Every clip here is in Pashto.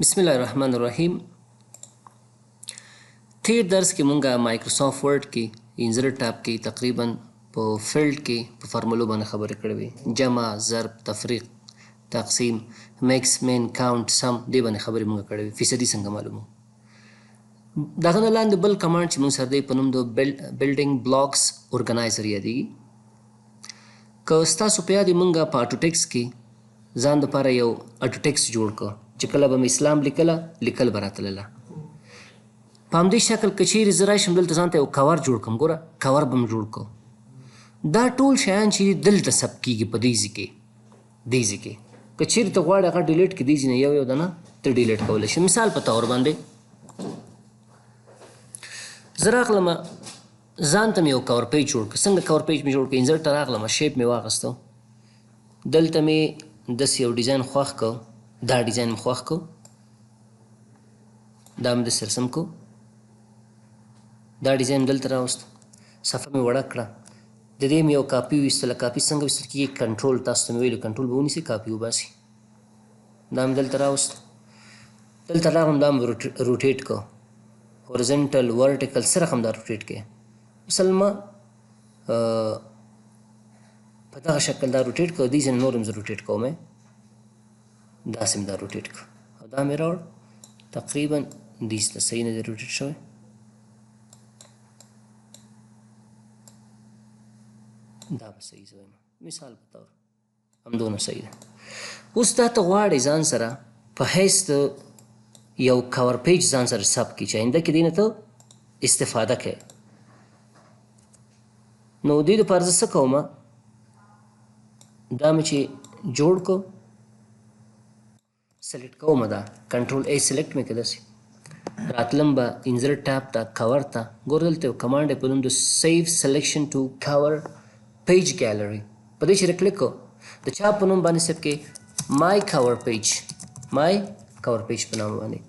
بسم الله الرحمن الرحیم. تیر درس کې مونږه Microsoft Word کې insert tab کې تقریبا په field کې په فارمولو باندې خبرې کړې وې، جمع، ضرب، تفریق، تقسیم، max، min، count، sum، دې باندې خبرې مونږ کړې وې، فیصدي څنګه معلومو. دغه نه لاندې بل command چې مونږ سره دی په نوم د building blocks organizer یادېږي. که ستاسو په یاد مونږه په auto text کې ځان دپاره یو auto text جوړ کړ چې کله به مې اسلام لیکله لیکل به راتلله. په همدې شکل که چیرې زه راشم دلته ځان ته یو کور جوړ کړم، ګوره کور به مې جوړ کړو، دا ټول شیان چې دلته ثبت کېږي په دې ځای کې، دې ځای کې که چیرې ته غواړې هغه delete کړې، دې ځای نه یو یو دنه ته delete کولی شې. مثال په طور باندې زه راغلم ځان ته مې یو cover page جوړ کړ. څنګه cover page مې جوړ کړ؟ Insert ته راغلم، shape مې واخیستو، دلته مې داسې یو ډیزاین خوښ کړ، دا ډیزاین مې خوښ کړ، دا مې داسې رسم کړ، دا ډیزاین دلته راوست، صفحه مې وړه کړه، د دې مې یو کاپي وویستله. کاپي څنګه ویستل کېږي؟ کنټرول، تاسو ته مې ویلو کنټرول به ونیسئ کاپي وباسي. دا مې دلته راوست، دلته راغلم، دا مې rotate کړ، horizontal، vertical، څه رقم دا rotate کړي. مثلا ما په دغه شکل دا rotate کړ، دې ځای نه نور هم زه rotate کوم، داسې مې دا rotate کړ او دا مې راوړ تقریبا دې ته، صحیح نه دی rotate شوی. دا به صحیح زه وایم مثال په طور همدونه صحیح ده. اوس دا ته غواړې ځان سره په حیث د یو cover page ځان سره ثبت کړي چې آینده کې دې نه ته استفاده کوې. نو دې دپاره زه څه کوم، دا مې چې جوړ کړو select کوم، دا control A select مې کړه، داسې راتلم به insert tab ته، کور ته، ګوره دلته یو command دی په نوم د save selection to cover page gallery، په دې چې کلیک کړو د چا په نوم باندې save کړي، my cover page، my cover page په نامه باندې.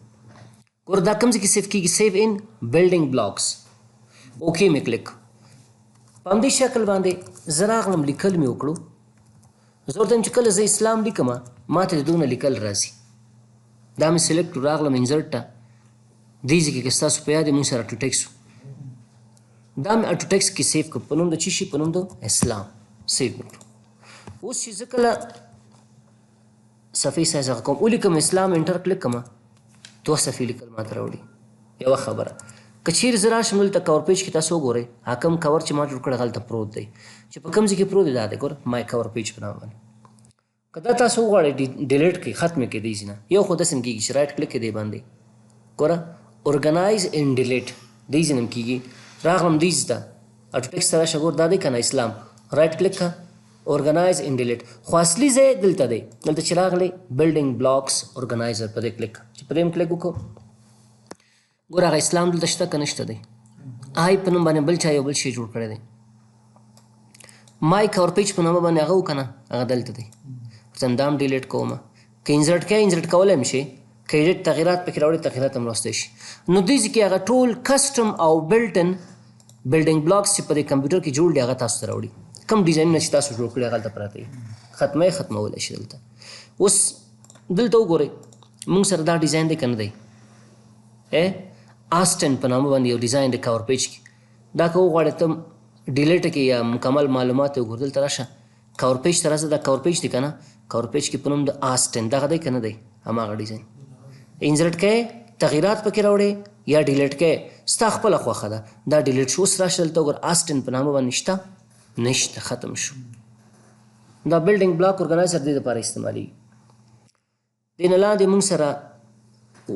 ګوره دا کوم ځای کې save کېږي؟ Save in building blocks، okay مې کلیک. په همدې شکل باندې زه راغلم لیکل مې وکړو. زه ورته وایم چې کله زه اسلام لیکم ما ته د دونه لیکل راځي، دا مې select کړو، راغلم insert ته، دې ځای کې که ستاسو په یاد موږ سره auto text و، دا مې auto text کې save کړ په نوم د چی شي؟ په نوم د اسلام save مې کړو. اوس چې زه کله صفحې size هغه کوم ولیکم اسلام، enter click کړم، دوه صفحې لیکل ماته راوړي. یوه خبره، که چیرې زه راشم دلته cover page کې تاسو وګورئ، هغه کوم کور چې ما جوړ کړی هلته پروت دی، چې په کوم ځای کې پروت دی دا دی، ګوره my cover page په نامه باندې. که دا تاسو وغواړئ delete کړئ، ختم یې کړئ دې ځای نه، یو خو داسې هم کېږي چې right click دی باندې، ګوره organize and delete دې ځای نه هم کېږي. راغلم دې ځای ته، auto text ته راشه، ګوره دا دی که نه اسلام، right click کړه، organize and delete. خو اصلي ځای دلته دی، دلته چې راغلی building blocks organizer په دې کلیک، چې په دې هم کلیک وکړو، ګوره هغه اسلام دلته شته که نشته دی؟ آی په نوم باندې بل چا یو بل شی جوړ کړی دی، my cover page په نامه باندې هغه و که نه، هغه دلته دی. مثلاً دا هم delete کوم، که insert کوې insert کولی هم شي، که edit تغییرات پکې راوړي تغییرات هم راوستی شي. نو دې ځای کې هغه ټول custom او built in building blocks چې په دې کمپیوټر کې جوړ دي هغه تاسو ته راوړي، کوم ډیزاینونه چې تاسو جوړ کړي هغه هلته پراته وي، ختمه یې ختمولی شي. دلته اوس دلته وګورئ موږ سره دا ډیزاین دی که نه دی؟ آسټن په نامه باندې یو ډیزاین دی cover page کې، دا که وغواړې ته delete کړې یا مکمل معلومات یې وګوره، دلته راشه cover page ته راځه، دا cover page دی که نه، cover page کې په نوم د آسټن دغه دی که نه دی؟ هماغه ډیزاین insert کړې، تغییرات پکې راوړې یا delete کړې، ستا خپله خوښه ده. دا delete شو، اوس راشه دلته وګوره آسټن په نامه باندې شته؟ نشته، ختم شو. دا building block organizer دې دپاره استعمالېږي. دې نه لاندې موږ سره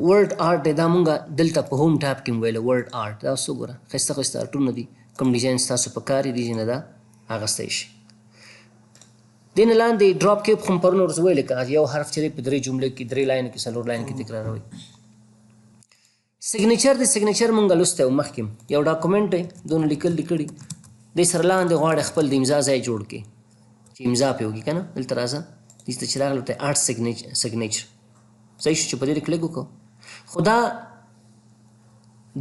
word art دی، دا مونږ دلته په home tab کې ویل word art، دا اوس وګوره ښایسته ښایسته art ونه دي، کوم ډیزاین ستاسو په کار دي نه دا اخیستی شي. دې نه لاندې drop cap خو پرون ورځ ویل که یو حرف چې دی په درې جملو کې، درې line کې، څلور line کې تکراروي. Signature دی، signature مونږ لوستی و مخکې، یو document دی دونه لیکل دي کړي، دې سره لاندې غواړې خپل د امضا ځای جوړ کړي چې امضا پرې وکړي که نه، دلته راځه دې ته چې راغلی ورته add signature صحیح شو چې په دې کلیک وکړو. خو دا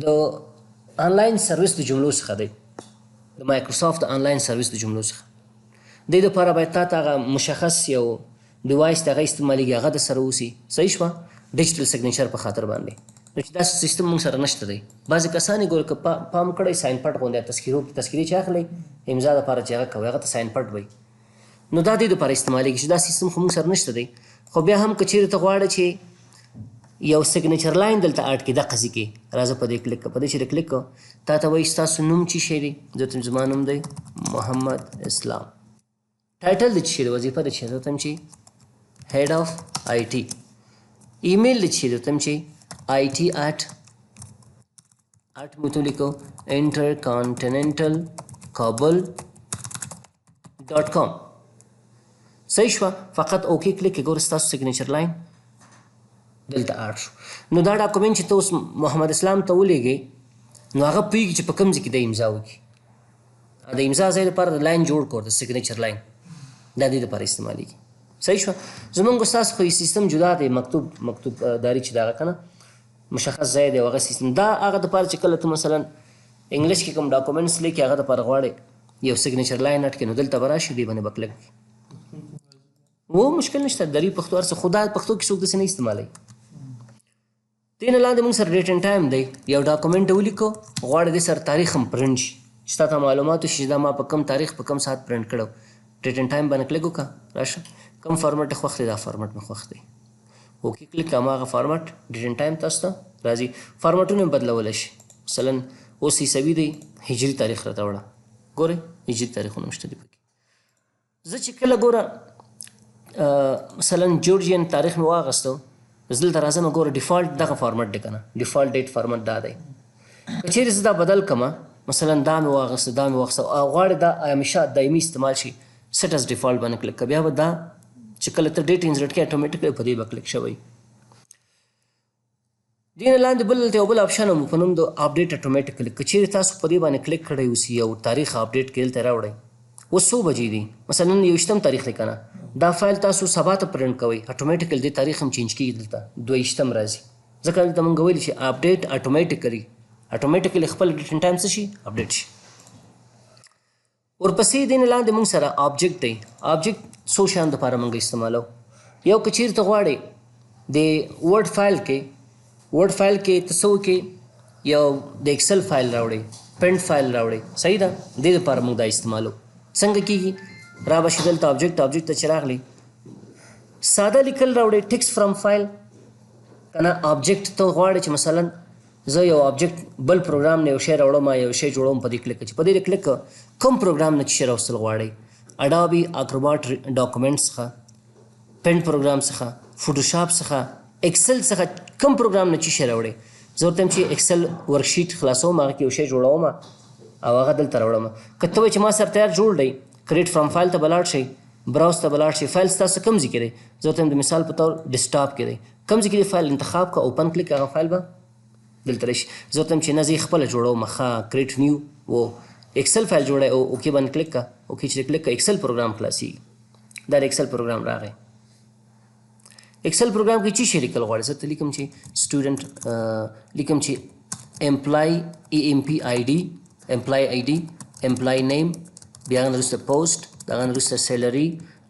د online service د جملو څخه دی، د مایکروسافټ د online service د جملو څخه. دې دپاره باید تا ته هغه مشخص یو device ته هغه استعمالېږي، هغه د سره اوسي. صحیح شوه؟ digital signature په خاطر باندې. نو چې دا سیستم موږ سره نشته دی. بعضې کسان یې ګوره که پام کړی sign پټ غوندې تذکرو تذکرې چې اخلئ امضا دپاره چې هغه کوي هغه ته sign پټ وایي. نو دا دې دپاره استعمالېږي چې دا سیستم خو موږ سره نشته دی. خو بیا هم که چېرې ته غواړې چې یو signature line دلته add کړې دقه ځای کې راځه په دې کلیک کړه. په دې چې کلیک کړه تا ته وایي ستاسو نوم څه شی دی؟ زه ورته زما نوم دی محمد اسلام. title د څه شی دی؟ وظیفه د څه شی؟ زه ورته چې head of IT. ایمیل د څه شی دی؟ ورته چې IT at at مې ورته ولیکو intercontinentalkabul.com. صحیح شوه. فقط OK کلیک کړئ، ګوره ستاسو signature line دلته add شو. نو دا document چې ته اوس محمد اسلام ته ولیږې نو هغه پوهېږي چې په کوم ځای کې د امضا وکړي. د امضا ځای لپاره د line جوړ کړو، د signature line دا دې لپاره استعمالېږي. صحیح شوه. زمونږ استاد خو یې سیستم جدا دی، مکتوب مکتوب داري چې دغه که نه مشخص ځای دی او هغه سیستم دا هغه دپاره چې کله ته مثلا English کې کوم documents لیکې هغه دپاره غواړې یو signature line add کړې نو دلته به راشي دې باندې به کلیک کړي. و مشکل نشته، دري پښتو هر څه، خو دا پښتو کې څوک داسې نه استعمالوي. دې نه لاندې موږ سره date and time دی، یو document ولیکو غواړې دې سره تاریخ هم پرنټ شي چې تا ته معلومات وشي چې دا ما په کوم تاریخ په کوم ساعت پرنټ کړو. date and time باندې کلیک وکړه، راشه کوم فارمټ دې خوښ دی؟ دا فارمټ مې خوښ دی. OK کلیک کړه، هماغه format date and time تاسو ته راځي. فارمټونه هم بدلولی شي، مثلا اوس عیسوي دی هجري تاریخ راته وړه، ګورئ هجري تاریخونه هم شته دي پکې. زه چې کله ګوره مثلا جورجین تاریخ مې واغستو، زه دلته راځم ګوره default دغه فارمټ دی که نه، default date format دا دی. که چېرې زه دا بدل کړم، مثلا دا مې واغسته دا مې واغسته او غواړې دا همیشه دایمي استعمال شي، set as default باندې کلیک کړه، بیا به دا چې کله ته date insert کړې automatically په دې به کلیک شوی. دې نه لاندې بل دلته یو بل option هم په نوم د update automatically، که چېرې تاسو په دې باندې کلیک کړی اوسي یو تاریخ update کړئ دلته راوړئ. اوس څو بجې دي؟ مثلا نن یوویشتم تاریخ دی که نه، دا فایل تاسو سبا ته پرنټ کوئ، automatically دې تاریخ هم change کېږي، دلته دویشتم راځي. ځکه دلته مونږ ویلي چې update automatically، automatically خپل date and time څه شي update شي. ورپسې دې نه لاندې مونږ سره object دی. object څو شیانو دپاره مونږ استعمالو. یو که چېرته غواړې د Word فایل کې، Word فایل کې ته څه وکړې، یو د Excel فایل راوړې، Paint فایل راوړې، صحیح ده، دې دپاره مونږ دا استعمالو. څنګه کېږي؟ را به شي دلته object، object ته چې راغلې ساده لیکل راوړې text from file که نه object ته غواړې چې مثلا زه یو object بل پروګرام نه یو شی راوړم، یو شی جوړوم، په دې کلیک چې په دې کلیک کوم پروګرام نه چې شی راوستل غواړئ، Adobe Acrobat document څخه، Paint پروګرام څخه، فوټوشاپ څخه، Excel څخه، کوم پروګرام نه چې شی راوړئ. زه ورته وایم چې Excel worksheet خلاصوم، هغه کې یو شی جوړوم او هغه دلته راوړم. که ته وایې چې ما سره تیار جوړ دی، create from file ته به لاړ شئ، browse ته به لاړ شئ، فایل ستاسو کوم ځای کې دی؟ زه ورته وایم د مثال په طور desktop کې دی، کوم ځای کې دی فایل انتخاب کړه، open کلیک، هغه فایل به دلته راشي. زه ورته وایم چې نه زه یې خپله جوړوم، ښه create new و Excel فایل جوړی او OK باندې کلیک کړه. OK چې کلیک کړه Excel پروګرام خلاصېږي. دا د Excel پروګرام راغی. Excel پروګرام کې څه شی لیکل غواړې؟ زه ته لیکم چې student، لیکم چې employee EMP ID، employee ID، employee name، بیا هغه نه وروسته پوسټ، د هغه نه وروسته salary،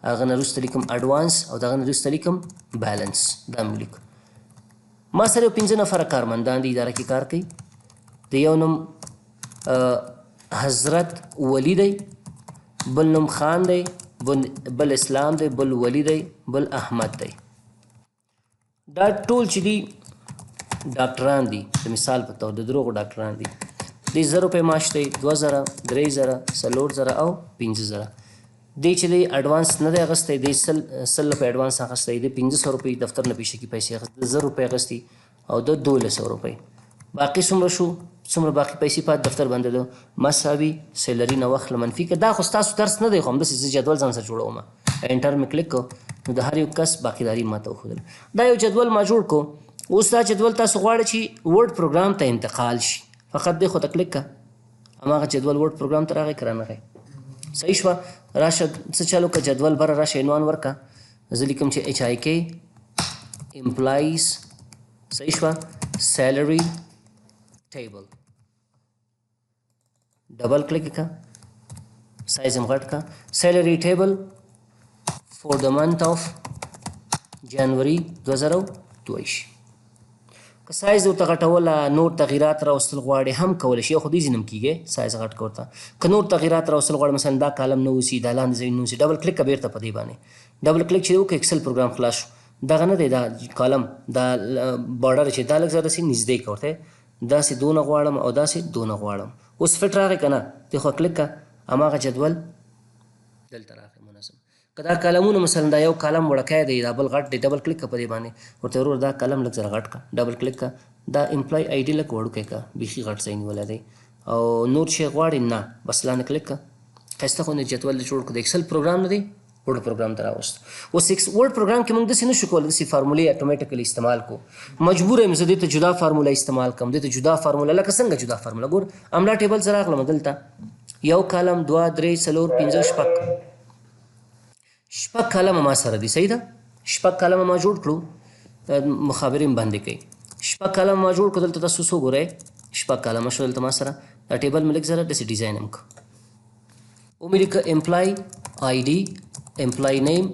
هغه نه وروسته لیکم advance او د هغه نه وروسته لیکم balance. دا مې ولیکو. ما سره یو 5 نفره کارمندان دي اداره کې کار کوي. د یو نوم حضرت ولی دی، بل نوم خان دی، بل اسلام دی، بل ولی دی، بل احمد دی. دا ټول چې دي ډاکټران دي، د مثال په طور د دروغو ډاکټران دي. دې 1000 روپۍ معاش دی، 2000، 3000، 4000 او 5000. دې چې دی advance نه دی اخیستی، دې 100 روپۍ advance اخیستی، دې 500 روپۍ دفتر نه پیشه کې پیسې اخیستې، د 1000 روپۍ اخیستي او د 1200 روپۍ. باقي څومره شو؟ څومره باقي پیسې پاتې دفتر باندې ده؟ مساوي salary نه واخله منفي که. دا خو ستاسو درس نه دی، خو همداسې زه جدول ځان سره جوړوم. enter مې کلیک کړ، نو د هر یو کس باقیداري ما ته وښودله. دا یو جدول ما جوړ کړو. اوس دا جدول تاسو غواړئ چې Word پروګرام ته انتقال شي، فقط دې خو ته کلیک کړه، هماغه جدول Word پروګرام ته راغی که رانغی؟ صحیح شوه. راشه څه چل وکړه، جدول بره راشه عنوان ورکړه، زه لیکم چې HIK employees، صحیح شوه، salary table. double click کړه، سایز هم غټ کړه، salary table for the month of January 2022. که سایز ورته غټوله، نور تغیرات راوستل غواړې هم کولی شي، یو خو دې ځای نه هم کېږي سایز غټ که ورته. که نور تغیرات راوستل غواړې، مثلا دا کالم نه اوسي، دا لاندې ځای نه اوسي، ډبل کلیک که بېرته په دې باندې ډبل کلیک چې وکړې اکسل پروګرام خلاص شو. دغه نه دی دا کالم، دا بارډر چې دا لږ ځای داسې نږدې که ورته، داسې دونه غواړم او داسې دونه غواړم. اوس فټ راغی که نه؟ دې خوا کلیک که، هماغه جدول دلته راغی منظم. که دا کالمونه مثلا دا یو کالم وړکی دی، دا بل غټ دی، ډبل کلیک که په دې باندې، ورته ورور دا کالم لږ ذره غټ که، ډبل کلیک که، دا امپلای آی ډي لږ وړوکی که، بیخي غټ ځای نیولی دی. او نور شی غواړې؟ نه، بس لاندې کلیک که، ښایسته غوندې جدول دې جوړ کړو. د اکسل پروګرام نه دی ورډ پروګرام ته راوست. اوس ورډ پروګرام کې موږ داسې نشو کولی داسې فارمولې اتوماتیکلی استعمال کو، مجبور یم زه دې ته جدا فارموله استعمال کړم، دې ته جدا فارموله. لکه څنګه جدا فارموله؟ ګور املا ټیبل زه راغلم، دلته یو کالم، دوه، درې، څلور، پنځه، شپږ، شپږ کالمه ما سره دي، صحیح ده؟ شپږ کالمه ما جوړ کړو، مخابرې مې باندې کوي. شپږ کالمه ما جوړ کړو، دلته تاسو څه وګورئ، شپږ کالمه شو دلته ما سره. دا ټیبل مې لږ ذره داسې ډیزاین هم کړ، ومې لیکه امپلای آی ډي، امپلای نیم،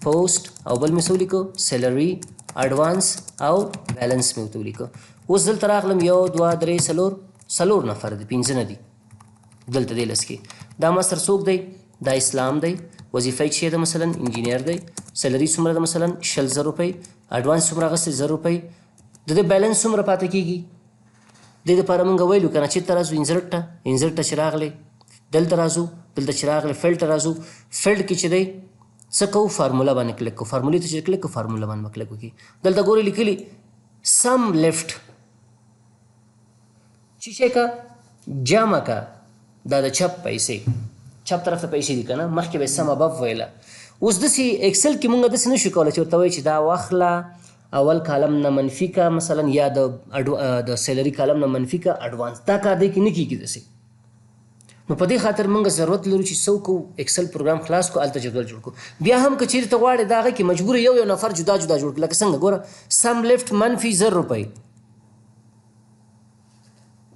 پوسټ، او بل مې څه ولیکو؟ سیلري، اډوانس او بیلنس مې ورته ولیکو. اوس دلته راغلم، یو، دوه، درې، څلور، څلور نفر دي، پنځه نه دي دلته دې لست کې. دا ما سره څوک دی؟ دا اسلام دی، وظیفه یې چې ده مثلا انجینر دی، سیلري څومره ده مثلا 20,000 روپۍ، اډوانس څومره اخیستی 1,000 روپۍ، د دې بیلنس څومره پاتې کېږي؟ دې دپاره مونږ ویلو که نه چېرته راځو؟ انزرټ ته. انزرټ ته چې راغلې دلته راځو، دلته چې راغلې فیلډ ته راځو، فیلډ کې چې دی څه کوو؟ فارموله باندې کلیک کوو. فارمولې ته چې کلیک کوو، فارموله باندې به کلیک وکړي. دلته ګورئ لیکلي سم لیفټ، چې شی که جمع که، دا د چپ پیسې، چپ طرف ته پیسې دي که نه، مخکې به یې سم ابف ویله. اوس داسې اکسل کې مونږ داسې نه شو کولی چې ورته وایي چې دا واخله اول کالم نه منفي که مثلا، یا د سیلري کالم نه منفي که اډوانس، دا کار دی کې نه کېږي داسې. نو په دې خاطر مونږ ضرورت لرو چې څه وکړو؟ اکسل پروګرام خلاص کړو، هلته جدول جوړ کړو. بیا هم که چېرې ته غواړې دا هغه کې مجبور یو یو نفر جدا جدا جوړ کړو. لکه څنګه ګوره، سم لیفټ منفي 1,000 روپۍ،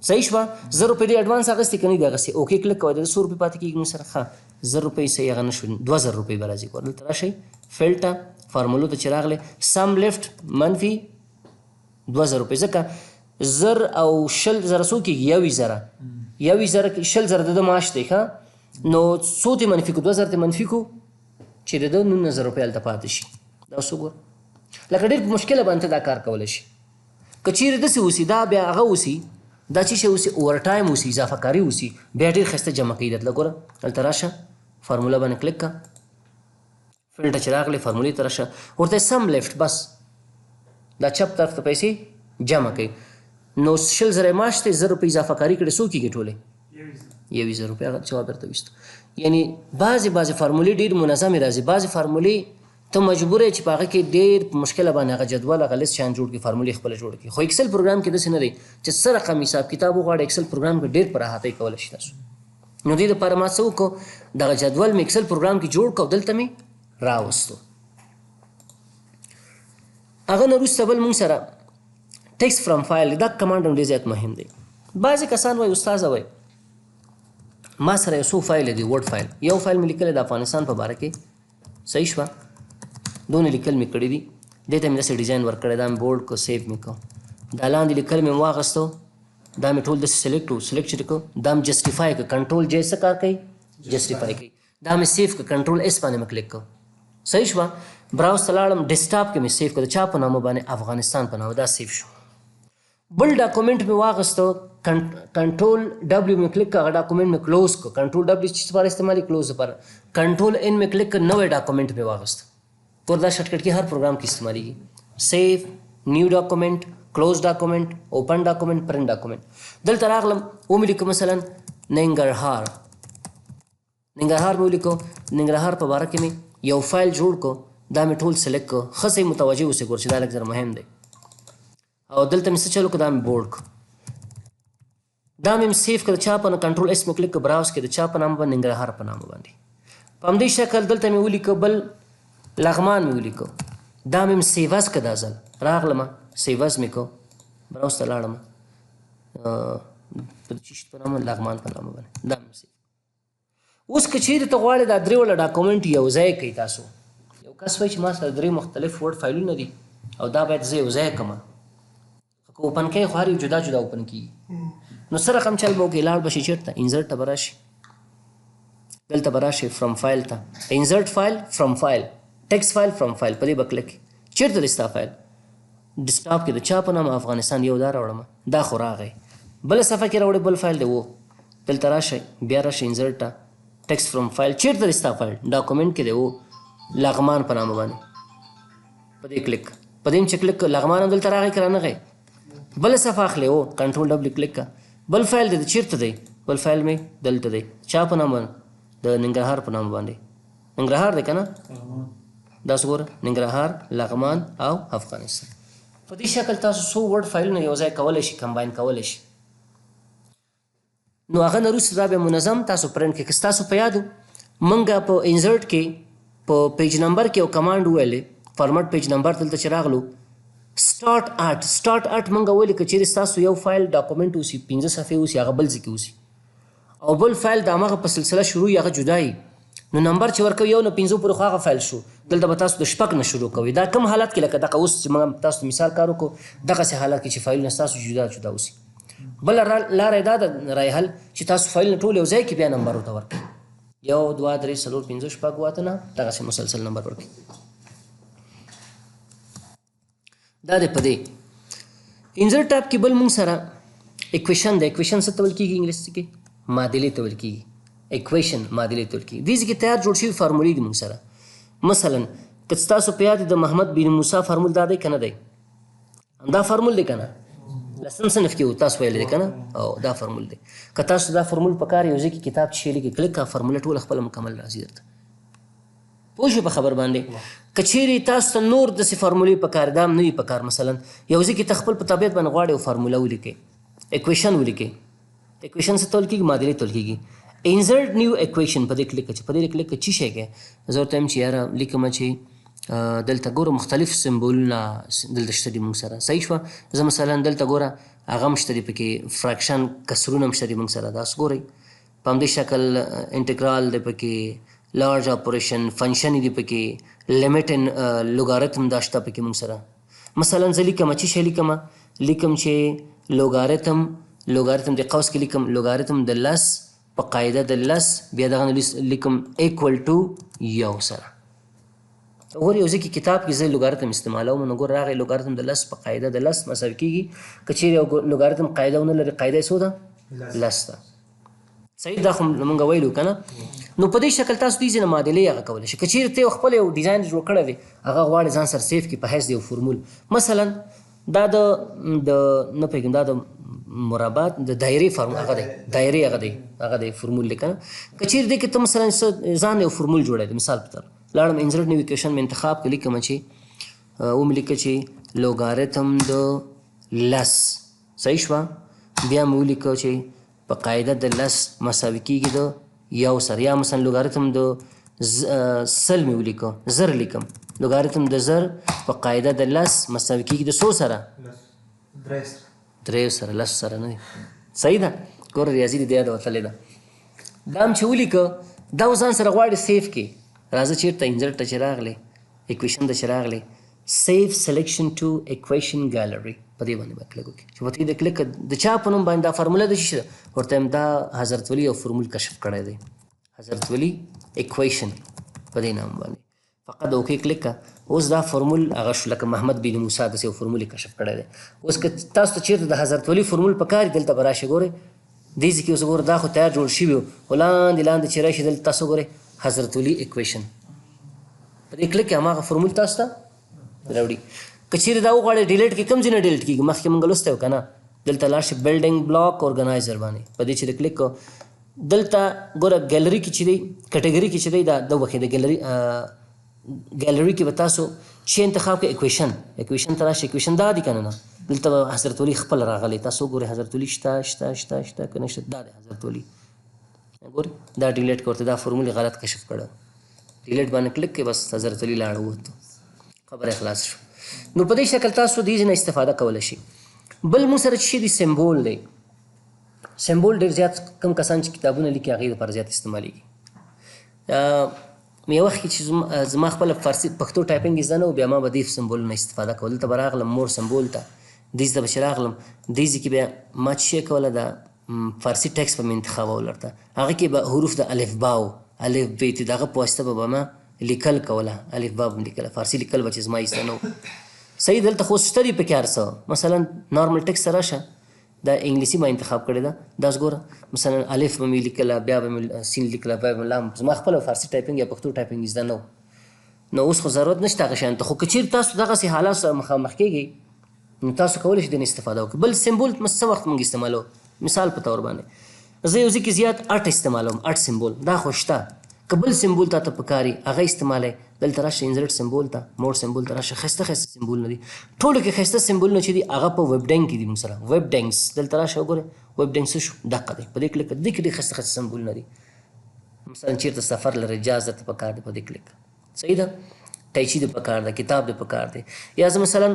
صحیح شوه؟ 1,000 روپۍ دې اډوانس اخیستې که نه دي اخیستې؟ اوکې کلیک کوه، د څو روپۍ پاتې کېږي موږ سره؟ ښه 1,000 روپۍ صحیح هغه نه شو، 2,000 روپۍ به راځي. ګوره دلته راشئ فیلډ ته، فارمولو ته چې راغلې سم لیفټ منفي 2,000 روپۍ، ځکه 1,000 او 20,000 څو کېږي؟ 21,000. 21,000 کې 20,000 د ده معاش دی، ښه نو څو ترې منفي کړو؟ 2,000 ترې منفي کړو چې د ده 19,000 روپۍ هلته پاتې شي. دا اوس وګوره لکه ډېر په مشکله باندې ته دا کار کولی شي. که چېرې داسې اوسي، دا بیا هغه اوسي، دا چې شی اوسي، اوور ټایم اوسي، اضافه کاري اوسي، بیا ډېر ښایسته جمع کوي درته. ګوره دلته راشه، فارموله باندې کلیک کړه، فیلډ ته چې راغلې فارمولې ته راشه، ورته سم لیفټ، بس دا چپ طرف ته پیسې جمع کوي. نو 20,000 یې معاش دی، 1,000 روپۍ اضافه کاري کړې، څو کېږي ټولې؟ 21,000 روپۍ. هغه جواب درته ویستو. یعنی بعضې بعضې فارمولې ډېرې منظمې راځي، بعضې فارمولې ته مجبور یې چې په هغه کې ډېر په مشکله باندې هغه جدول هغه لیست شیان جوړ کړي، فارمولې خپله جوړ کړي. خو اکسل پروګرام کې داسې نه دی چې څه رقم حساب کتاب وغواړي، اکسل پروګرام کې ډېر په راحتۍ کولی شي تاسو. نو دې دپاره ما څه وکړو، دغه جدول مې اکسل پروګرام کې جوړ کړو او دلته مې راوستو. هغه نه وروسته بل مونږ سره ټیکس فرام فایل، دا کمانډ هم ډېر زیات مهم دی. بعضې کسان وایي استاذه وایي ما سره یو څو فایل دی، ورډ فایل، یو فایل مې لیکلی د افغانستان په باره کې، صحیح شوه، دونه لیکل مې کړي دي، دې ته مې داسې ډیزاین ورکړی، دا مې بولډ کړو، سیف مې کړو، دا لاندې لیکل مې واغستو، دا مې ټول داسې سلیکټ وو، سلیکټ چې کړو، دا مې جسټیفای کړ، کنټرول جې څه کار کوي؟ جسټیفای کوي. دا مې سیف کړ، کنټرول اس باندې مې کلیک کړ، صحیح شوه. براوز ته لاړم، ډیسکټاپ کې مې سیف کړ، د چا په نامه باندې؟ افغانستان په نامه، دا سیف شو. بل ډاکومنټ مې واغستو، کنټرول ډبلیو مې کلیک کړ، هغه ډاکومنټ مې کلوز کړ، کنټرول ډبلیو چې لپاره استعمالي کلوز لپاره، کنټرول ان مې کلیک کړ، نوی ډاکومنټ مې واغست. ګور دا شارټکټ کې هر پروګرام کې استعمالیږي. سیف، نیو ډاکومنټ، کلوز ډاکومنټ، اوپن ډاکومنټ، پرنټ ډاکومنټ. دلته راغلم، ومې لیکو مثلا ننګرهار، ننګرهار مې ولیکو، ننګرهار په باره کې مې یو فایل جوړ کړو، دا مې ټول سلیکټ کړو. ښه صحیح متوجه اوسئ، ګور چې دا لږ ذره مهم دی. او دلته مې څه چل وکړو، دا مې بولډ کړو، دا مې سیف کړ، د چا په نامه؟ کنټرول اس مې کلیک کړ، براوز کې د چا په نامه باندې؟ ننګرهار په نامه باندې. په همدې شکل دلته مې ولیکو بل لغمان مې ولیکو، دا مې سیو از کړ. دا ځل راغلم سیو از مې کړو، براوز ته لاړم، په چیشت په نامه، لغمان په نامه باندې دا مې سیو. اوس که چیرې ته غواړې دا درې واړه ډاکومنټ یو ځای کړئ، تاسو یو کس وایي چې ما سره درې مختلف ورډ فایلونه دي او دا باید زه یو ځای کړم، خو که open کوې خو هر یو جدا جدا open کیږي. نو څه رقم چل به وکړې؟ لاړ به شې چېرته؟ insert ته به راشې، دلته به راشې from file ته، insert file from file، text file from file، په دې به کلیک. چېرته دی ستا فایل؟ desktop کې د چا په نامه؟ افغانستان. یو دا راوړم، دا خو راغی. بله صفحه کې راوړې بل فایل دی و، دلته راشئ، بیا راشئ insert ته، text from file. چېرته دی ستا فایل؟ document کې دی و، لغمان په نامه باندې، په دې کلیک. په دې چې کلیک، لغمان هم دلته راغی که رانغی؟ بله صفحه اخلې و، control W کلیک که، بل فایل دی، چېرته دی؟ بل فایل مې دلته دی، چا په نامه؟ د ننګرهار په نامه باندې. ننګرهار دی که نه؟ داسې ګوره، ننګرهار، لغمان او افغانستان. په دې شکل تاسو څو Word فایلونه یو ځای کولی شئ، combine کولی شئ. نو هغه نه وروسته دا بیا منظم تاسو پرنټ کړئ. که ستاسو په یاد مونږ په insert کې په page number کې یو command وویلې، format page number، دلته چې راغلو start at، start at مونږ ویلې که چیرې ستاسو یو فایل document اوسي، 5 صفحې اوسي، هغه بل ځای کې اوسي او بل فایل د هماغه په سلسله شروع وي، هغه جدا وي، نو نمبر چې ورکوي 1 نه 5 پورې خو هغه فایل شو، دلته به تاسو د 6 نه شروع کوئ. دا کوم حالت کې؟ لکه دغه اوس چې موږ تاسو ته مثال کار وکړو، دغسې حالت کې چې فایلونه ستاسو جدا جدا اوسي. بله لاره یې دا ده رای حل چې تاسو فایلونه ټول یو ځای کې بیا نمبر ورته ورکړئ، 1 2 3 4 5 6 8 9، دغسې مسلسل نمبر ورکړئ. دا دی په دې insert tab کې. بل مونږ سره equation دی. equation څه ته ویل کېږي انګلیسي کې؟ معادلې ته ویل کېږي. equation معادلې ته ویل کېږي. دې ځای کې تیار جوړ شوي فارمولې دي مونږ سره. مثلا که ستاسو په یاد د محمد بن موسی فارمول دا دی که نه دی؟ همدا فارمول دی که نه؟ لسم صنف کې و تاسو ویلی دی که نه؟ او دا فارمول دی. که تاسو دا فارمول په کار یو ځای کې کتاب چې لیکي، کلیک کړه، فارموله ټوله خپله مکمل راځي درته. پوه شوې په خبر باندې؟ که چیرې تاسو ته نور داسې فارمولې په کار، دا هم نه وي په کار، مثلا یو ځای کې ته خپل په طبیعت باندې غواړې یو فارموله ولیکې، equation ولیکې. equation څه ته ویل کېږي؟ معادلې ته ویل کېږي. insert new equation په دې کلیک، چې په دې کلیک چې شی کې زه ورته وایم چې یاره لیکم چې دلته ګوره مختلف سمبولونه دلته شته دي موږ سره. صحیح شوه؟ زه مثلا دلته ګوره هغه هم شته دي پکې، fraction کسرونه هم شته دي موږ سره. داسې ګورئ په همدې شکل integral دی پکې، large operation function دی پکې، limit ان لوګاریتم دا شته پکې موږ سره. مثلا زه لیکم چې شی لیکم، لیکم چې لوګاریتم، لوګاریتم د قوس کې لیکم لوګاریتم د 10 په قاعده د 10، بیا دغه لیکم equal to 1 سره. ګورئ یو ځای کې کتاب کې زه لوګاریتم استعمالوم، نو ګوره راغی لوګاریتم د 10 په قاعده د 10 مساوي کېږي. که چیرې یو لوګاریتم قاعده ونه لري، قاعده یې څو ده؟ 10 ده. صحیح، دا خو مونږ ویلو که نه؟ نو په دې شکل تاسو دې ځینې معادلې هغه کولی شئ. که چیرې ته یو خپل یو ډیزاین جوړ کړی دی، هغه غواړې ځان سره save کړي په حیث د یو فورمول، مثلا دا د د نه پوهېږم، دا د مربع د دایرې فارمول هغه دی، دایرې هغه دی، هغه دی فورمول دی که نه؟ که چیرې دې کې ته مثلا ځان یو فورمول جوړی دی، مثال په طور لاړم insert new equation مې انتخاب کړ، لیکم چې ومې لیکه چې لوګاریتم د 10، صحیح شوه؟ بیا مې ولیکه چې په قاعده د 10 مساوي کېږي د 1 سره، یا مثلا لوګاریتم د 100 مې ولیکه، 1000 لیکم، لوګاریتم د 1000 په قاعده د 10 مساوي کېږي د څو سره؟ 3 سره، 10 سره نه دی. صحیح ده؟ ګوره ریاضي دې یاده وتلې ده. دا هم چې ولیکه، دا اوس ځان سره غواړي save کړي، راځه چېرته insert ته چې راغلې، equation ته چې راغلې، save selection to equation gallery، په دې باندې به کلیک وکړي. چې په دې کلیک د چا په نوم باندې دا فارموله د څه ده؟ ورته وایم دا حضرت ولي یو فورمول کشف کړی دی، حضرت ولي equation په دې نام باندې. فقط okay کلیک کړه، اوس دا فورمول هغه شو، لکه محمد بن موسی داسې یو فورمول یې کشف کړی دی. اوس که تاسو ته چېرته د حضرت ولي فورمول په کار دلته به راشي، ګورئ دې ځای کې اوس ګوره دا خو تیار جوړ شوي وو، خو لاندې لاندې چې راشي دلته تاسو ګورئ حضرت ولي equation، په دې کلیک کې هماغه فورمول تاسو ته راوړي. که چیرې دا وغواړئ delete کړئ، کوم ځای نه delete کېږي؟ مخکې مونږ لوستی و که نه؟ دلته لاړ شئ building block organizer باندې، په دې چې کلیک کړو دلته ګوره ګیلري کې چې دی، category کې چې دی، دا د وښې د ګیلري، ګیلري کې به تاسو چې انتخاب کړئ equation، equation ته راشئ، equation دا دی که نه؟ نه، دلته به حضرت ولي خپل راغلی، تاسو وګورئ حضرت ولي شته شته شته شته که نه شته؟ دا دی حضرت ولي، ګورئ دا delete کړه، ورته دا فورمول یې غلط کشف کړی، delete باندې کلیک کړئ، بس حضرت ولي لاړ ووتو، خبره یې خلاص شو. نو په دې شکل تاسو دې ځای نه استفاده کولی شئ. بل موږ سره چې دی symbol دی، symbol ډېر زیات کم کسان چې کتابونه لیکي هغې لپاره زیات استعمالېږي. یو وخت کې چې زما خپله فارسي پښتو typing زده نه و، بیا ما به دې سمبولونه استفاده کوله. دلته به راغلم more symbol ته، دې ځای ته به چې راغلم، دې ځای کې بیا ما څه شی کوله، دا فارسي ټیکس به مې انتخابول ورته، هغه کې به حروف د الف با و، الف ب ت، د هغه په واسطه به ما لیکل کوله، الف با به مې لیکله، فارسي لیکل به چې زما زده نه و. صحیح، دلته خو شته دي پکې هر څه. مثلا نارمل ټیکس ته راشه، دا انګلیسي ما انتخاب کړې ده، دا اوس ګوره مثلا الف به مې لیکله، بیا به مې سین لیکله، بیا به مې لام. زما خپله فارسي typing یا پښتو typing زده نه و، نو اوس خو ضرورت نشته هغه شیانو ته، خو که چېرې تاسو دغسې حالات سره مخامخ کېږئ نو تاسو کولی شئ دې نه استفاده وکړئ. بل symbol څه وخت موږ استعمالوو؟ مثال په تور باندې زه یو ځای کې زیات at استعمالوم، at symbol دا خو شته، که بل symbol تاته پکاري هغه استعمالوي. دلته راشه insert symbol ته، more symbol ته راشه، ښایسته ښایسته سمبولونه دي، ټولو کې ښایسته سمبولونه چې دي هغه په Webdings کې دي. موږ سره Webdings، دلته راشه وګوره Webdings څه شو، دقه دی، په دې کلیک دې کې ډېر ښایسته ښایسته سمبولونه دي. مثلا چېرته سفر لرې، جاز درته پکار دی، په دې کلیک، صحیح ده، ټیچي دې پکار ده، کتاب دې پکار دی. یا زه مثلا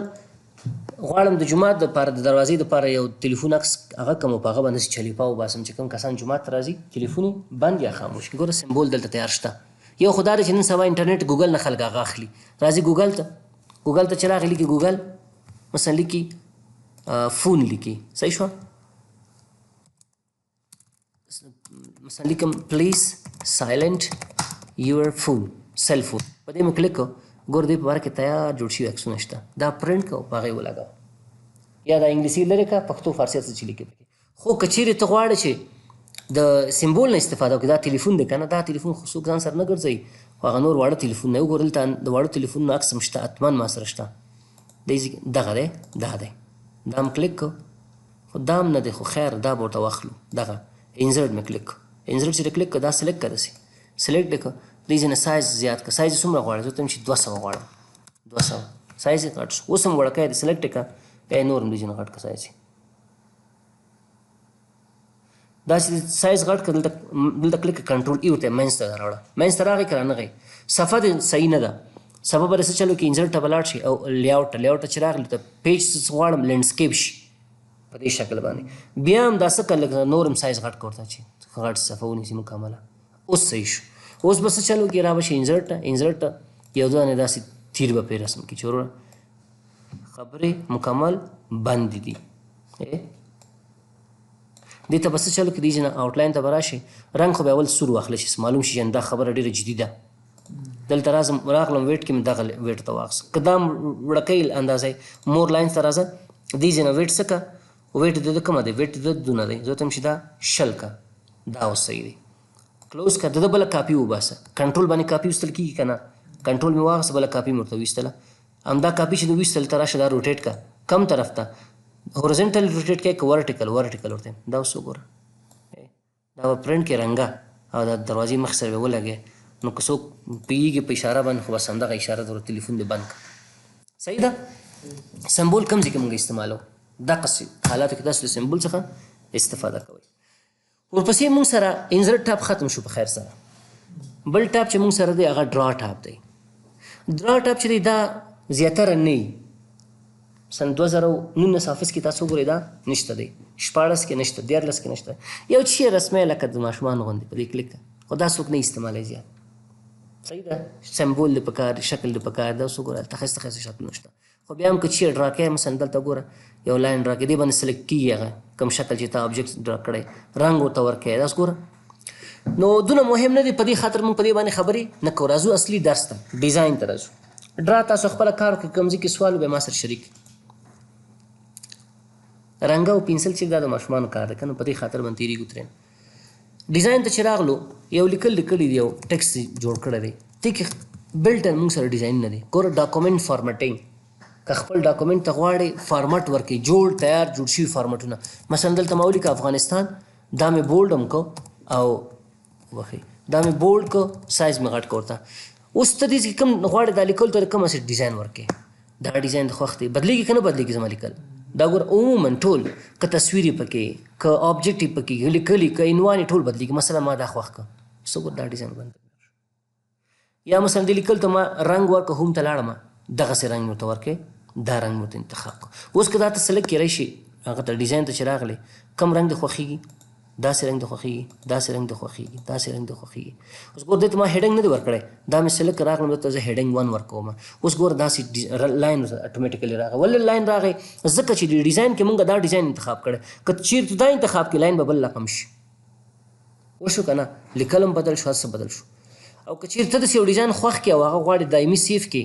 غواړم د جومات دپاره د دروازې دپاره یو تلیفون عکس هغه کوم، په هغه باندې چلیپا وباسم چې کوم کسان جومات ته راځي تلیفون یې بند یا خاموش کړي. ګوره symbol دلته تیار شته. یو خو دا دی چې نن سبا انټرنیټ ګوګل نه خلک هغه اخلي، راځي ګوګل ته، ګوګل ته چې راغی لیکي ګوګل، مثلا لیکي phone لیکي، صحیح شوه، مثلا لیکم please silent your phone، cell phone، په دې مې کلیک کړ، ګور دې په باره کې تیار جوړ شوي عکسونه شته، دا پرنټ کړه او په هغې ولګوه، یا دا انګلیسي لرې کړه، پښتو فارسي څه چې لیکي پکې. خو که چېرې ته غواړې چې د symbol نه استفاده وکړې، دا تلیفون دی که نه، دا تلیفون خو څوک ځان سره نه ګرځوي، خو هغه نور واړه تلیفون نه وګوره، دلته د واړو تلیفونونو عکس هم شته، حتما ما سره شته، دغه دی، دا دی، دا هم کلیک کړه، خو دا هم نه دی، خو خیر دا به ورته واخلو، دغه insert مې کلیک کړ، insert چې کلیک کړه، دا select کړه، داسې select دې کړه، دې ځای نه سایز زیات کړه، سایز یې څومره غواړې؟ زه ورته وایم چې 200 غواړم، 200 سایز یې غټ شو، اوس هم وړوکی دی، select یې کړه، بیا یې نور هم دې ځای نه غټ کړه سایز یې، داسې سایز غټ کړه، دلته کلیک کړه، control E ورته منځ ته راوړه، منځ ته راغی که رانغی، صفحه دې صحیح نه ده، صفحه به څه چلو کې insert ته به لاړ شي او layout ته، layout ته چې راغلی ته page څه غواړم landscape شي په دې شکل باندې، بیا هم دا څه کړه لږ نور هم سایز غټ کړه ورته چې غټ صفحه ونیسي مکمله، اوس صحیح شو. اوس به څه چلو کې را به شي insert ته، insert ته یو دوه دانې داسې تیر به پرې رسم کړي چې وروره خبرې مکمل بندې دي. دې ته به څه چلو کې دې نه outline ته به راشي، رنګ خو به اول سور واخله چې معلوم شي چې دا خبره ډېره جدي ده. دلته راځم، راغلم weight کې مې دغه weight ته واخیست، که دا وړوکی اندازه more lines ته راځه، دې ځای نه weight څه که weight د ده کومه دی، weight د ده دونه دی، زه ورته وایم چې دا 20 که، دا اوس صحیح دی. close که، د ده بله کاپي وباسه، کنټرول باندې کاپي ویستل کېږي که نه، کنټرول مې واخیسته بله کاپي مې ورته ویستله، همدا کاپي چې د ویستل ته راشه دا rotate که، کم طرف ته horizontal rotate کوي که vertical، vertical ورته دا اوس وګوره، دا به پرنټ کې رنګه او دا دروازې مخ سره به ولګې، نو که څوک پوهېږي په اشاره باندې خو بس همدغه اشاره در تلیفون دې بند کړه. صحیح ده. symbol کوم ځای کې موږ استعمالوو؟ دقسې حالاتو کې تاسو له symbol څخه استفاده کوئ. ورپسې موږ سره insert tab ختم شو په خیر سره. بل tab چې موږ سره دی هغه draw tab دی. draw tab چې دی دا زیاتره نه وي، سن 2019 Office کې تاسو وګورئ دا نشته دی، 16 کې نشته، 13 کې نشته، یو چې رسمي لکه د ماشومانو غوندې په دې کلیک، خو دا څوک نه استعمالوي زیات. صحیح ده. symbol دې پکار دی، شکل دې پکار دی، اوس وګوره هلته ښایسته ښایسته شکلونه شته. خو بیا هم که چیرې draw کوې، مثلا دلته ګوره یو line draw کوې، دې باندې select کېږي هغه کوم شکل چې تا object draw کړی، رنګ ورته ورکوې، داسې ګوره. نو دونه مهم نه دی، په دې خاطر موږ په دې باندې خبرې نه کوو. راځو اصلي درس ته، design ته راځو. draw تاسو خپله کار وکړئ، کوم ځای کې سوال وي بیا ما سره شریک. رنګ او پنسل چې دا د ماشومانو کار دی که نه، په دې خاطر باندې تېرېږو ترېنه. design ته چې راغلو، یو لیکل لیکلي دي، یو text جوړ کړی دی، دې کې built-in موږ سره ډیزاین نه دی. ګوره document formatting، که خپل document ته غواړې فارمټ ورکړې، جوړ تیار جوړ شوي فارمټونه. مثلا دلته ما ولیکه افغانستان، دا مې bold هم کو او وښئ، دا مې bold کو، سایز مې غټ کړ ورته. اوس ته دې کې کوم غواړې دا لیکل ته کوم هسې ډیزاین ورکړې، دا ډیزاین د خوښ دی، بدلېږي که نه بدلېږي زما لیکل؟ دا ګوره عموما ټول که تصویر یې پکې، که object یې پکې، که لیکلي، که عنوان یې، ټول بدلېږي. مثلا ما دا خوښ کړ، څه ګوره دا ډیزاین باندې. یا مثلا دې لیکل ته ما رنګ ورکړ، home ته لاړم، دغسې رنګ مې ورته ورکړی، دا رنګ مې ورته انتخاب کړ. اوس که دا ته select کړی شي، هغه ته ډیزاین ته چې راغلې، کوم رنګ دې خوښېږي؟ داسې رنګ دې خوښېږي، داسې رنګ دې خوښېږي، داسې رنګ دې خوښېږي. اوس ګور دې ته ما هیډنګ نه دی ورکړی، دا مې سلیکټ راغلم، دلته زه هیډنګ 1 ورکوم. اوس ګور داسې لاین اتوماتیکلی راغی. ولې لاین راغی؟ ځکه چې د ډیزاین کې مونږ دا ډیزاین انتخاب کړی. که چیرته دا انتخاب کې لاین به بل رقم شي. وشو که نه؟ لیکل هم بدل شو، هر څه بدل شو. او که چیرته داسې یو ډیزاین خوښ کړې او هغه غواړې دایمي save کړې،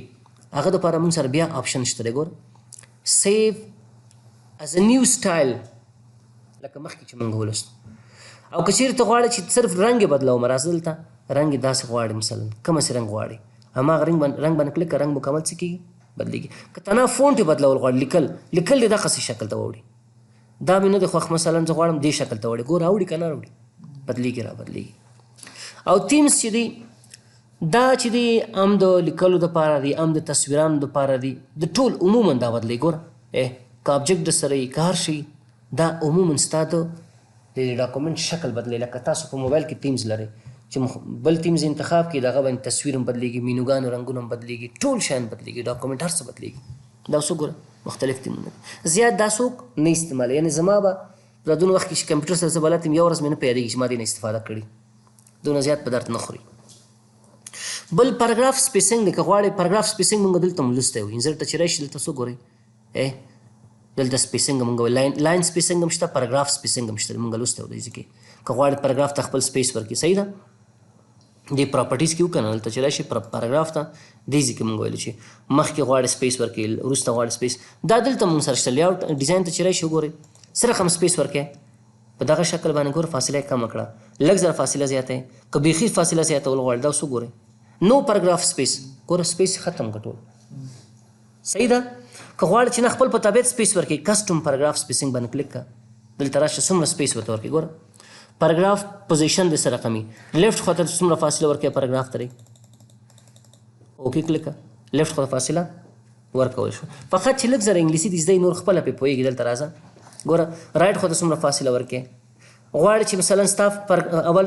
هغه دپاره مونږ سره بیا option شته دی. ګور save as a new style، لکه مخکې چې مونږ ولوستو. او که چیرې ته غواړې چې صرف رنګ یې بدلوم، راځه دلته رنګ یې داسې غواړې، مثلا کوم څه رنګ غواړې، هماغه رنګ باندې کلیک کړه، رنګ مکمل څه کېږي؟ بدلېږي. که تنها فونټ یې بدلول غواړې، لیکل دې دغسې شکل ته واوړي، دا مې نه دی خوښ، مثلا زه غواړم دې شکل ته واوړي، ګوره اوړي که نه راوړي، بدلېږي را بدلېږي. او themes چې دی، دا چې دی هم د لیکلو دپاره دی، هم د تصویرانو دپاره دی، د ټول عموما دا بدلېږي. ګوره که object در سره وي، که هر شی، دا عموما ستا د document شکل بدلوي. لکه تاسو په موبایل کې themes لرئ، چې بل themes انتخاب کړئ، دغه باندې تصویر هم بدلېږي، مینوګانو رنګونه هم بدلېږي، ټول شیان بدلېږي، document هر څه بدلېږي. دا اوس وګوره مختلف تیمونه دي، زیات دا څوک نه استعمالوي. یعنې زما به دا دونه وخت کې چې کمپیوټر سره زه بلد یم، یو ورځ مې نه په یادېږي چې ما دې نه استفاده کړې، دونه زیات په درد نه خوري. بل paragraph spacing دی، که غواړئ paragraph spacing مونږ دلته هم لوستی وو. insert ته چې راشي دلته څه ګورئ، دلته spacing مونږ line spacing هم شته، paragraph spacing هم شته، مونږ لوستی وو دې ځای کې. که غواړئ پاراګراف ته خپل space ورکړي، صحیح ده، دې properties کې وکنه، دلته چې راشي پاراګراف ته دې ځای کې مونږ ویل چې مخکې غواړي space ورکړي، وروسته غواړي space، دا دلته مونږ سره شته. layout design ته چې راشي وګورئ څه رقم space ورکړي په دغه شکل باندې. ګوره فاصله یې کمه کړه، لږ زره فاصله زیاته، که بیخي فاصله زیاتول غواړي دا اوس وګورئ no paragraph space، ګوره space ختم کړه ټول، صحیح ده. که غواړې چې نه خپل په طبیعت space ورکړي، custom paragraph spacing باندې کلیک کړه، دلته راشه څومره space ورته ورکړي. ګوره paragraph position دې سره رقمي، left خواته څومره فاصله ورکړي پاراګراف ته، okay کلیک کړه، left خواته فاصله ورکول شو. فقط چې لږ زره انګلیسي دې زده، نور خپله پرې پوهېږي. دلته راځه ګوره right خواته څومره فاصله ورکړي، غواړي چې مثلا ستا اول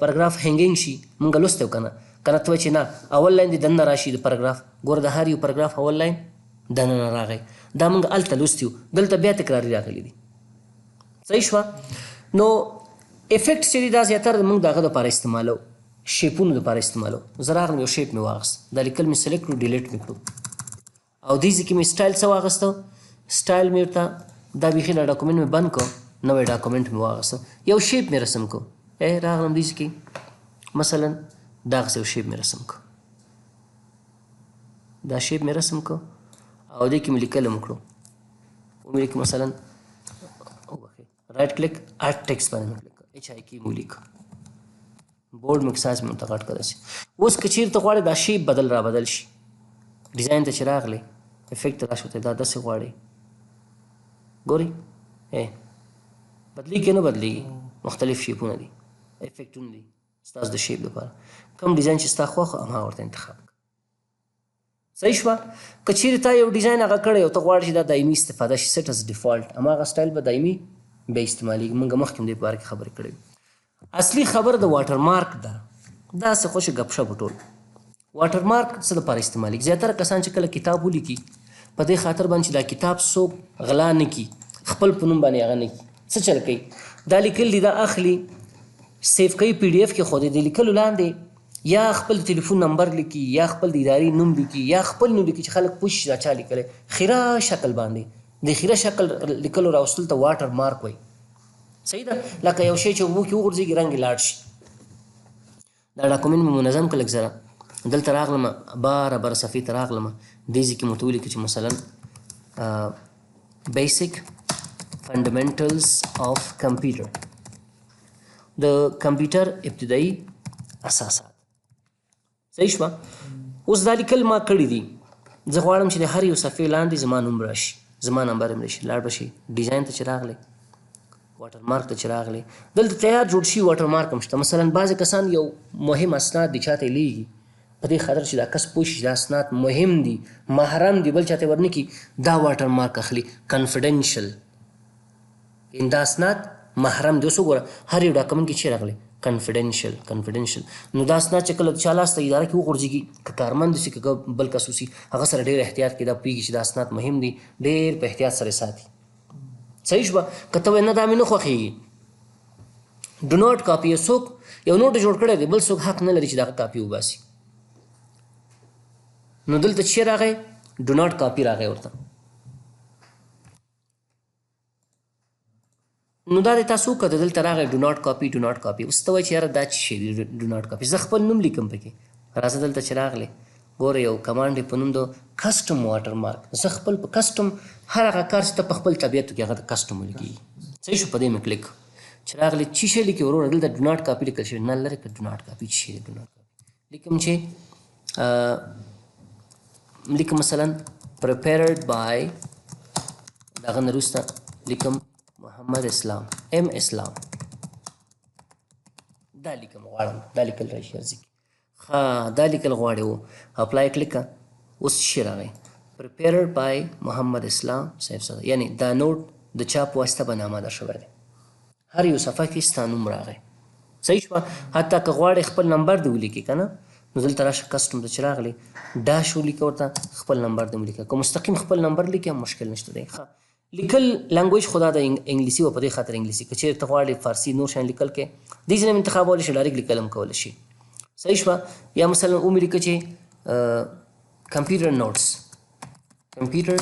پاراګراف hanging شي، مونږ لوستی که نه، که نه ته وایې چې نه اول لاین دې دننه راشي د پاراګراف. ګوره د هر یو پاراګراف اول لاین دننه راغی، دا مونږ هلته لوستي وو، دلته بیا تکراري راغلي دي، صحیح شوه. نو effect چې دی دا زیاتره مونږ د هغه دپاره استعمالو، shape ونو دپاره استعمالو. زه راغلم یو shape مې واخیست، دا لیکل مې select کړو، delete مې کړو، او دې ځای کې مې سټایل څه واخیسته، سټایل مې ورته دا بیخي دا document مې بند کړو، نوی document مې واخیسته، یو shape مې رسم کړو. راغلم دې ځای کې مثلا دغسې یو shape مې رسم کړو، دا shape مې رسم کړو او دې کې مې لیکل هم وکړو، ومې لیکل مثلا right click add text باندې مې کلیک کړ، HIK مې ولیکه، bold مې سایز مې ورته غټ کړ داسې. اوس که چېرته غواړې دا shape بدل را بدل شي، design ته چې راغلې effect ته راشه، دا داسې غواړې، ګورئ بدلېږي که نه بدلېږي، مختلف shape ونه دي، effect ونه دي ستاسو د shape دپاره. کوم ډیزاین چې ستا خوښ هماغه ورته انتخاب کړه، صحیح شوه. که چېرې تا یو ډیزاین هغه کړی او ته غواړې چې دا دایمي استفاده شي، set as default، هماغه سټایل به دایمي بیا استعمالېږي. موږ مخکې هم دې په باره کې خبرې کړې وې. اصلي خبره د watermark ده، داسې خوشې ګپ شپ ټول. watermark څه دپاره استعمالېږي؟ زیاتره کسان چې کله کتاب ولیکي په دې خاطر باندې چې دا کتاب څوک غلا نه کړي، خپل په نوم باندې هغه نه کړي، څه چل کوي؟ دا لیکل دي، دا اخلي save کوي PDF کې، خو د لیکلو لاندې یا خپل ټلیفون نمبر لیکي، یا خپل د ادارې نوم لیکي، یا خپل نوم لیکي چې خلک پوه شي دا چا لیکلی. خیره شکل باندې د خیره شکل لیکلو راوستل ته watermark وایي، صحیح ده. لکه یو شی چې اوبو کې وغورځېږي رنګ یې لاړ شي. دا document مې منظم کړ لږ زره، دلته راغلم باره باره صفحې ته راغلم، دې ځای کې مې ورته ولیکل چې مثلا basic fundamentals of computer، د کمپیوټر ابتدایي اساسات، صحیح شوه. اوس دا لیکل ما کړي دي، زه غواړم چې د هر یو صفحې لاندې زما نوم راشي، زما نمبر هم راشي. لاړ به شي design ته چې راغلې، watermark ته چې راغلې، دلته تیار جوړ شي watermark هم شته. مثلا بعضې کسان یو مهم اسناد دي چاته یې لیږي، په دې خاطر چې دا کس پوه شي چې دا اسناد مهم دي، محرم دي، بل چاته یې ورنه کړي، دا watermark اخلي، confidential، ان دا اسناد محرم دي. اوس وګوره هر یو document کې چې راغلی confidential، confidential، نو دا اسناد چې کله د چا لاس ته اداره کې وغورځېږي، که کارمند اوسي که بل کس اوسي، هغه سره ډېر احتیاط کوي، دا پوهېږي چې دا اسناد مهم دي، ډېر په احتیاط سره یې ساتي، صحیح شوه. که ته وایې نه دا مې نه خوښېږي، Do not copy. یو څوک یو نوټ جوړ کړی دی، بل څوک حق نه لري چې دغه کاپي وباسي. نو دلته چې راغی do not copy راغی ورته. نو دا د تاسو که دلته راغی do not copy، do not copy. اوس ته وایې چې یاره دا څه شی دی do not copy، زه خپل نوم لیکم پکې. راځه دلته چې راغلی ګوره یو command په نوم د custom watermark. زه خپل په custom هر هغه کار چې ته په خپل طبیعت کې هغه د custom ولیکي. صحیح شو، په دې مې کلیک چې راغلی چې شی لیکي وروره دلته do not copy لیکل شوی نه لرې که do not copy څه شی دی do not copy لیکم چې لیکم مثلا prepared by دغه نه وروسته لیکم محمد اسلام ام اسلام، دا لیکم غواړم دا لیکل راشي هر ځای کې. ښه دا لیکل غواړي وو، apply کلیک کړه. اوس څه شی راغی؟ prepared by محمد اسلام صاحب زاده، یعنی دا نوټ د چا په واسطه باندې آماده شوی دی. هر یو صفحه کې ستا نوم راغی. صحیح شوه. حتی که غواړې خپل نمبر دې ولیکې که نه، نو دلته راشه custom ته چې راغلې dash ولیکه ورته خپل نمبر دې ولیکه. که مستقیم خپل نمبر لیکې هم مشکل نشته دی. ښه لیکل language خو دا د انګلیسي وه، په دې خاطر انګلیسي. که چېرې ته غواړې فارسي نور شیان لیکل کې دې ځای نه هم انتخابولی شي، direct لیکل هم کولی شي. صحیح شوه. یا مثلا ومې لیکه چې computer notes، computer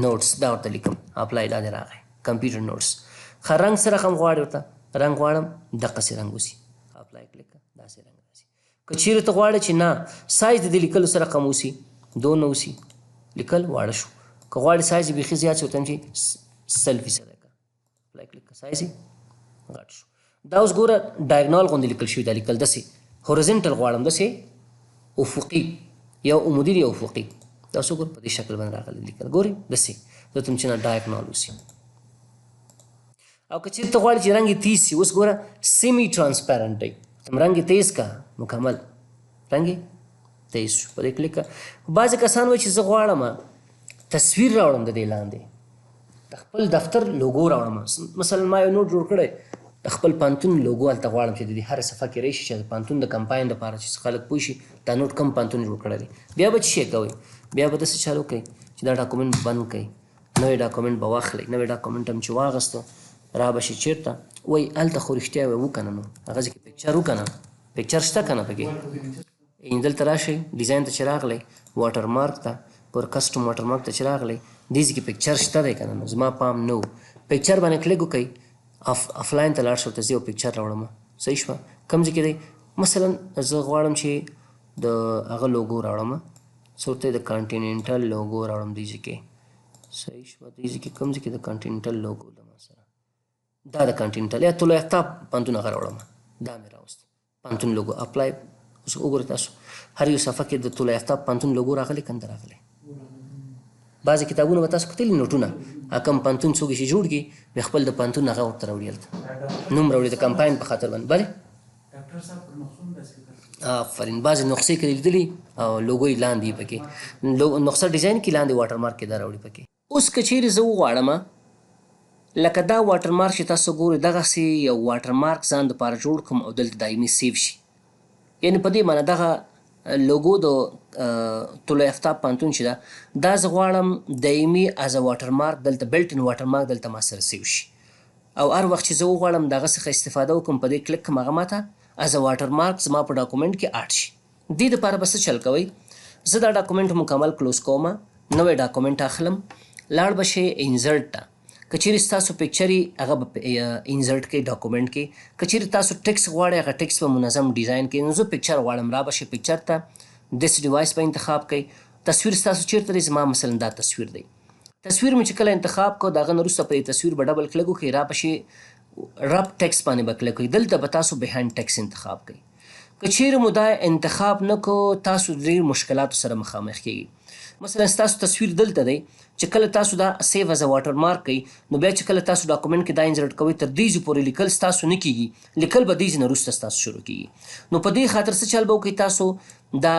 notes دا ورته لیکم، apply دا دې راغی computer notes. ښه رنګ څه رقم غواړې ورته؟ رنګ غواړم دقسې رنګ اوسي، apply کلیک کړه داسې رنګ راسي. که چېرې ته غواړې چې نه سایز د دې لیکلو څه رقم اوسي، دونه اوسي، لیکل واړه شو. که غواړې سایز یې بیخي زیات شي ورته چې 100% کړه، apply کلیک کړه، سایز یې غټ شو. دا اوس ګوره diagonal غوندې لیکل شوي، دا لیکل داسې horizontal غواړم، داسې افقي یا عمودي یا افقي. دا اوس وګوره په دې شکل باندې راغلی لیکل، ګورې داسې زه ته چې نه diagonal اوسي. او که چېرې ته غواړې چې رنګ یې تیز شي، اوس ګوره semi transparent دی، تم رنګ یې تیز کړه مکمل رنګ یې تیز شو، په دې کلیک کړه. بعضې کسان وایي چې زه غواړم تصویر راوړم د دې لاندې، د خپل دفتر لوګو راوړم. مثلا ما یو نوټ جوړ کړی د خپل پوهنتون لوګو هلته غواړم چې د دې هرې صفحه کې راشي، چې د پوهنتون د کمپاین دپاره چې خلک پوه شي دا نوټ کوم پوهنتون جوړ کړی دی. بیا به څه شی کوئ؟ بیا به داسې چل وکړئ چې دا document بند کړئ، نوی document به واخلئ. نوی document هم چې واغسته را به شي چېرته وایي هلته خو رښتیا وایي وکنه، نو هغه ځای کې picture وکنه، picture شته که نه پکې؟ دلته راشئ design ته چې راغلی watermark ته، پر custom watermark ته چې راغلی دې ځای کې picture شته دی که نه، نو زما پام نه و. picture باندې کلیک وکړئ، افلاین ته لاړ شئ، ورته زه یو picture راوړم. صحیح شوه. کوم ځای کې دی؟ مثلا زه غواړم چې د هغه لوګو راوړم، څه ورته د کانټیننټل لوګو راوړم دې ځای کې. صحیح شوه. دې ځای کې کوم ځای کې د کانټیننټل لوګو ده ما سره؟ دا د کانټیننټل یا طلوع آفتاب پوهنتون هغه راوړم، دا مې راوست پوهنتون لوګو. apply. اوس وګورئ تاسو هر یو صفحه کې د طلوع آفتاب پوهنتون لوګو راغلی که نه راغلی؟ بعضې کتابونه به تاسو کتلي نوټونه کوم پوهنتون څوک چې جوړ کړي بیا خپل د پوهنتون هغه ورته راوړي، هلته نوم راوړي د کمپاین په خاطر باندې. بلې آفرین. بعضې نسخې کې لیدلي او لوګو یې لاندې پکې نسخه design کې لاندې watermark کې دا راوړي پکې. اوس که چېرې زه وغواړم لکه دا watermark چې تاسو ګورئ دغسې یو watermark ځان دپاره جوړ کړم او دلته دایمي save شي، یعنې په دې معنی دغه لوګو د طلوع آفتاب پوهنتون چې ده دا زه غواړم دایمي as a watermark دلته built in watermark دلته ما سره save شي، او هر وخت چې زه وغواړم د هغه څخه استفاده وکړم په دې کلیک کړم هغه ماته as a watermark زما په document کې add شي. دې دپاره به څه چل کوئ؟ زه دا document مکمل close کوم، نوی document اخلم، لاړ به شئ insert ته. که چېرې ستاسو picture یې هغه به insert کړئ document کې، که چېرې تاسو ټیکس غواړئ هغه ټیکس به منظم design کړئ. نو زه picture غواړم، را به شئ picture ته، this device به انتخاب کړئ. تصویر ستاسو چېرته دی؟ زما مثلا دا تصویر دی. تصویر مې چې کله انتخاب کړ د هغه نه وروسته په دې تصویر به double click وکړئ، را به شئ wrap text باندې به کلیک وکړئ، دلته به تاسو behind text انتخاب کړئ. که چېرې مو دا انتخاب نه کړو تاسو ډېر مشکلاتو سره مخامخ کیږئ. مثلا ستاسو تصویر دلته دی، چې کله تاسو دا save as watermark کوئ نو بیا چې کله تاسو document کې دا insert کوئ تر دې ځای پورې لیکل ستاسو نه کیږي، لیکل به دې ځای نه وروسته ستاسو شروع کیږي. نو په دې خاطر څه چل به وکړئ تاسو دا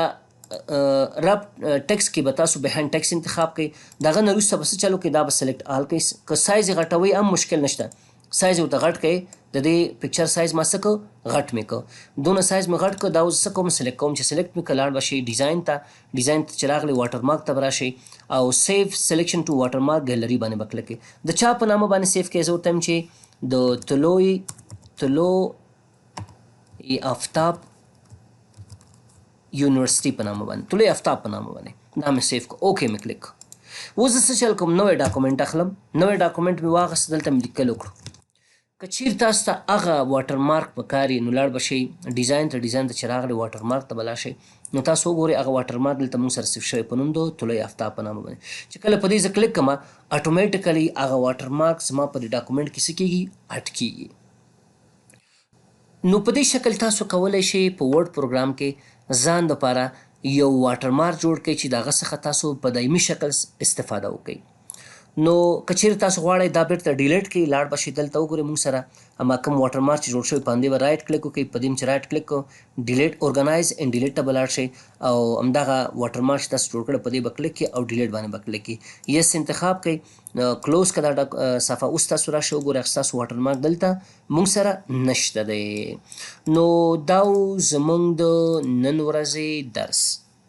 wrap text کې به تاسو behind text انتخاب کړئ، د هغه نه وروسته به څه چل وکړئ؟ دا به select all کړئ. که سایز یې غټوئ هم مشکل نشته، سایز یې ورته غټ کړئ. د دې picture size ما څه کړ؟ غټ مې کړ، دونه سایز مې غټ کړ. دا اوس څه کوم؟ select کوم، چې select مې کړ لاړ به شئ design ته، design ته چې راغلی watermark ته به راشئ او save selection to watermark gallery باندې به کلیک کړئ. د چا په نامه باندې save کړئ؟ زه ورته وایم چې د طلوع آفتاب یونیورسټي په نامه باندې، طلوع آفتاب په نامه باندې، دا مې سیف کو، اوکې مې کلیک. اوس زه څه چل کوم؟ نوی ډاکومنټ اخلم. نوی ډاکومنټ مې واخیست، دلته مې لیکل وکړو. که چیرې تاسو ته هغه واټر مارک په کار یې، نو لاړ به شئ ډیزاین ته. ډیزاین ته چې راغلئ، واټر مارک ته به لاړ شئ، نو تاسو وګورئ هغه واټر مارک دلته موږ سره سیف شوی په نوم د طلوع آفتاب په نامه باندې. چې کله په دې زه کلیک کوم، اتوماتیکلی هغه واټر مارک زما په دې ډاکومنټ کې څه کیږي؟ اډ کیږي. نو په دې شکل تاسو کولی شئ په ورډ پروګرام کې ځان دپاره یو واټر مارک جوړ کړئ چې د هغه څخه تاسو په دایمي شکل استفاده وکړئ. نو که چیرې تاسو غواړئ دا بیرته ډیلیټ کړئ، لاړ به شئ، دلته وګورئ موږ سره اما کوم واټر مارک چې جوړ شوی، په همدې به رایټ کلیک وکړئ. په دې چې رایټ کلیک کړو، ډیلیټ، اورګنایز اینډ ډیلیټ ته به لاړ شئ او همدغه واټر مارک چې تاسو جوړ کړی، په دې به کلیک کړئ او ډیلیټ باندې به کلیک کړئ. یس انتخاب کړئ، کلوز کړه دا صفحه. اوس تاسو راشئ وګورئ، ستاسو واټر مارک دلته موږ سره نشته دی. نو دا و زموږ د نن ورځې درس.